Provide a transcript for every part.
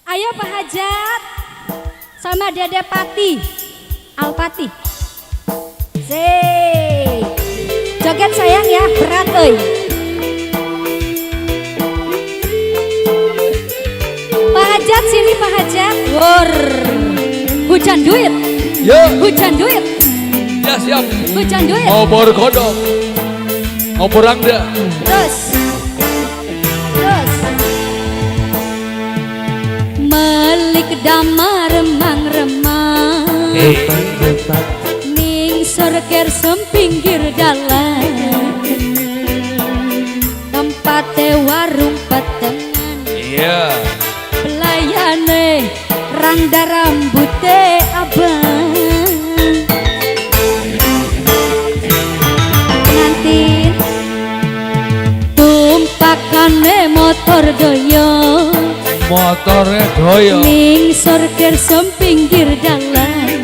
Ayo Pak Hajat sama Dede Pati, Alpati. Sey. Joget sayang ya, berat euy. Pak Hajat sini Pak Hajat. Wor. Hujan duit. Ya. Hujan duit. Ya siap. Hujan duit. Ngobor kodok. Ngobor rangda. Terus. Terus. Melik damar remang-remang. Ning sorker sempinggir dalan. Tempate warung petengan. Iya. Pelayane rangda rambute abang. Pengantin tumpakane motor doyo. Motore doyo. Ning sorker sempinggir dalan.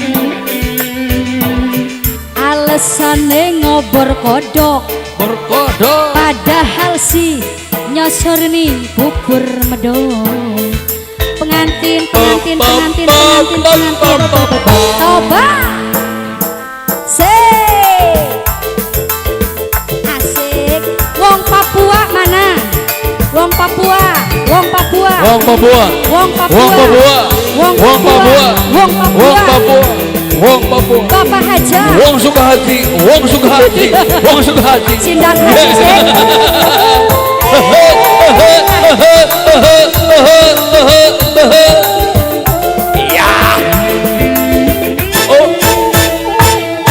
Alesane ngobor kodok. Berkodok. Padahal si nyosor ning bubur medok. Pengantin, pengantin, pengantin, pengantin, pengantin. Toba. Se. Asik. Wong Papua mana? Wong Papua, Wong Papua. Wong Papua. Wong Papua. Wong Papua. Wong Papua. Wong Wong Papua. Papua. Wong Papua. Bapak Hajat. Wong Sukahati, Wong Sukahati, Wong Sukahati. Sindang Haji sih. Ya. Oh.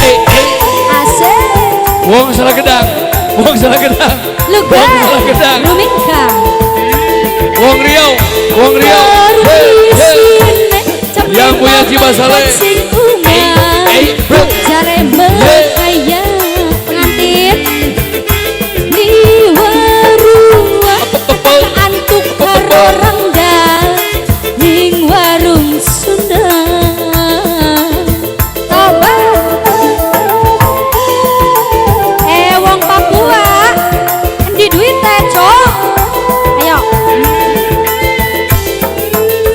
Eh, eh. Asik. Wong salah gedang, wong salah gedang. Luga. Wong salah gedang. Rumingka. Wong Riau, Wong Riau. Yang punya Cibasale. Eh, bro. Jare mekaya pengantin liwarua antuk karo rangda ning warung Sunda. Toba. Eh wong Papua endi duite, Cok? Ayo.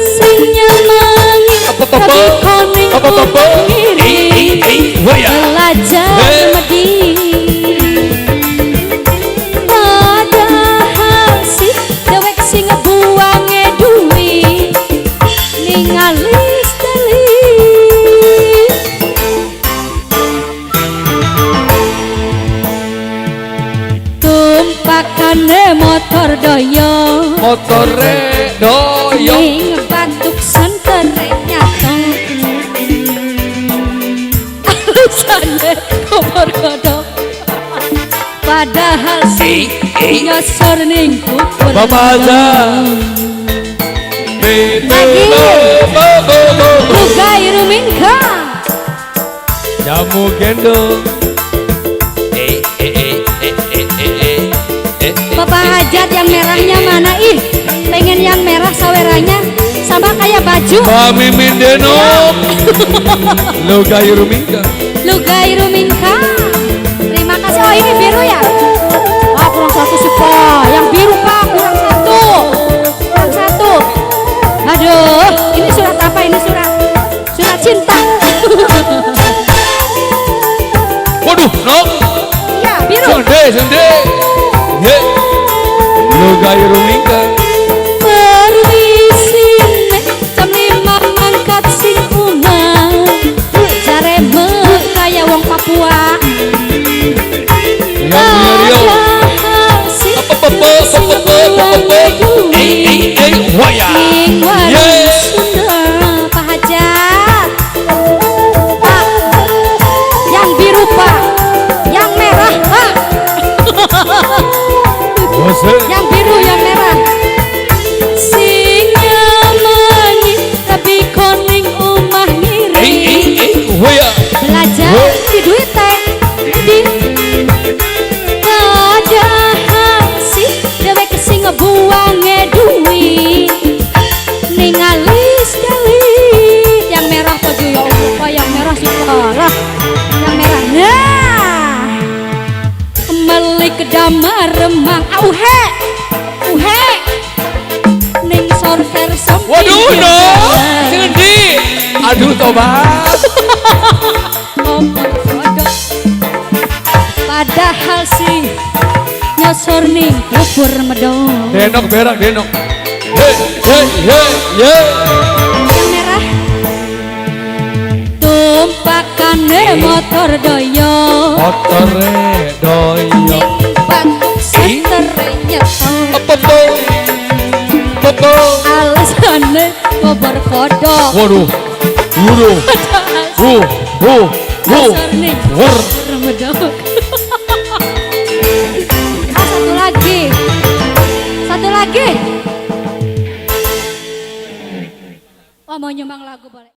Sing nyamangi tapi koning belajar medi. Padahal si dewek sing ngebuange duit ningali steli. Tumpakane motor doyo. Motore doyo. Ning batuk sentere nyato. Alasane ngobor kodok. Padahal si nyosor ning kubur. Bapak Hajat. Lagi. Lugai Rumingka. Jamu gendong. Bapak Hajat yang merahnya mana? Ih, pengen yang merah saweranya sama kayak baju. Mbak Mimin Denok. Lugai Rumingka. Lugai Rumingka. Terima kasih. Oh ini biru ya? Oh kurang satu sih Pak. Yang biru Pak kurang satu. Kurang satu. Aduh, ini surat apa ini surat? Surat cinta. Waduh, Nok. Iya, biru. Sende, sende. Ye. Lugai Rumingka. Permisi jam 5 mangkat sing umah. Jare kaya wong Papua. Yang punya Riau. Ning warung Sunda. Pak Hajat. Pak. Yang biru Pak. Yang merah Pak. Yang biru, yang merah. Aduh tobat. Obor kodok. Padahal sih nyosor ning kubur medok. Denok berak denok. Hey hey hey hey. Yang merah tumpakane motor doyo. Motore doyo. Ning batuk setere nyetor. Apa po? Alasane obor kodok. Waduh. Waduh. Hu hu hu. Nyosor ning Wur. kubur medok. Ah, satu lagi. Satu lagi. Oh, mau nyumbang lagu boleh.